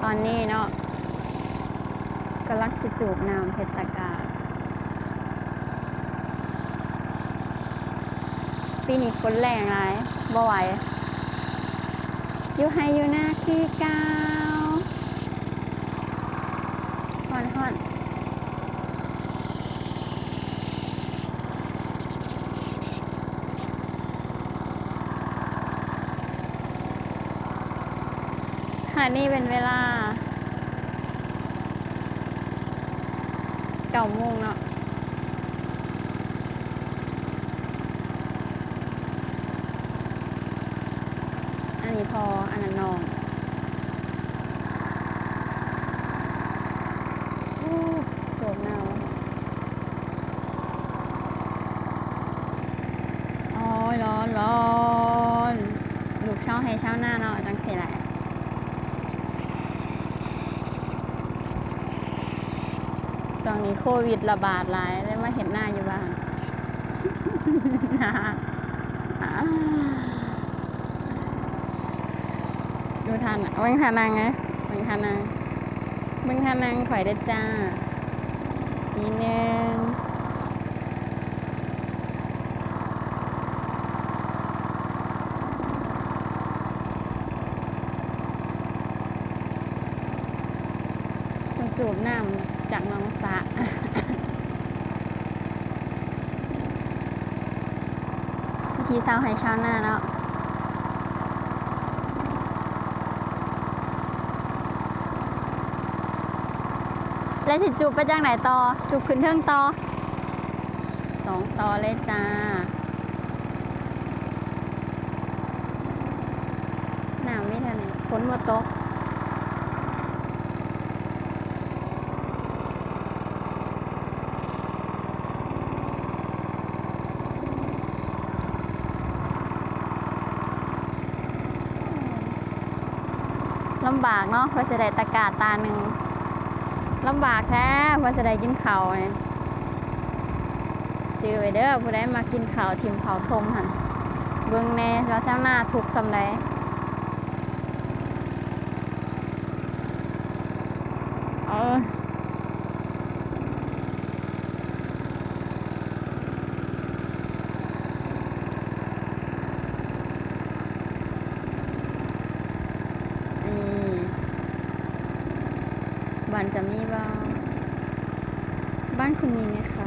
ຕອນນີ້ເນາະ ກຳລັງຊິຈູບນ້ຳເຮັດຕະກາ. ປີນີ້ຝົນແລ້ງຫຼາຍ ບໍ່ໄຫວ. ຢູ່ໄຮ່ຢູ່ນາຄືເກົ່າ. ຮ້ອນໆ. ຂະນະນີ້ເປັນເວລາເກົ້າໂມງເນາະ. ອັນນີ້ພໍ່ ອັນນັ້ນນ້ອງ. ໂອ້ ໂຈກໜາວ. ໂອ້ຍ ຮ້ອນ ຮ້ອນ. ລູກຊາວໄຮ່ຊາວນາເນາະ ຈັ່ງຊີ້ແຫຼະ. ຊ່ວງນີ້ໂຄວິດລະບາດຫຼາຍ ເລີຍມາເຮັດນາຢູ່ບ້ານ. ດູທ່ານ ເບິ່ງທ່ານັ່ງເອີຍ ເບິ່ງທ່ານັ່ງ ເບິ່ງທ່ານັ່ງຂ້ອຍເດີ້ຈ້າ. ປີໜຶ່ງ ເພິ່ນສູບນ້ຳຈາກໜອງສະ. ວິຖີຊາວໄຮ່ຊາວນາເນາະ. ແລ້ວຊິຈູບໄປຈັ່ງໃດຕໍ່? ຈູບຂຶ້ນເທິງຕໍ່? ສອງຕໍ່ເລີຍຈ້າ. ນ້ຳມີເທົ່ານີ້ ຝົນບໍ່ຕົກ. ລຳບາກເນາະ ເພື່ອຊິໄດ້ຕະກ້າຕາໜຶ່ງ. ລຳບາກແທ້ ເພື່ອຊິໄດ້ກິນເຂົ້ານີ້. ຈື່ໄວ້ເດີ້ ຜູ້ໃດມັກກິນເຂົ້າຖິ້ມເຂົ້າຖົມຫັ້ນ ເບິ່ງແດ່ວ່າຊາວນາທຸກສ່ຳໃດ. ເອີ ນີ້ ບ້ານຈະມີບໍ່? ບ້ານຄຸນມີແມ່ຄ້າ.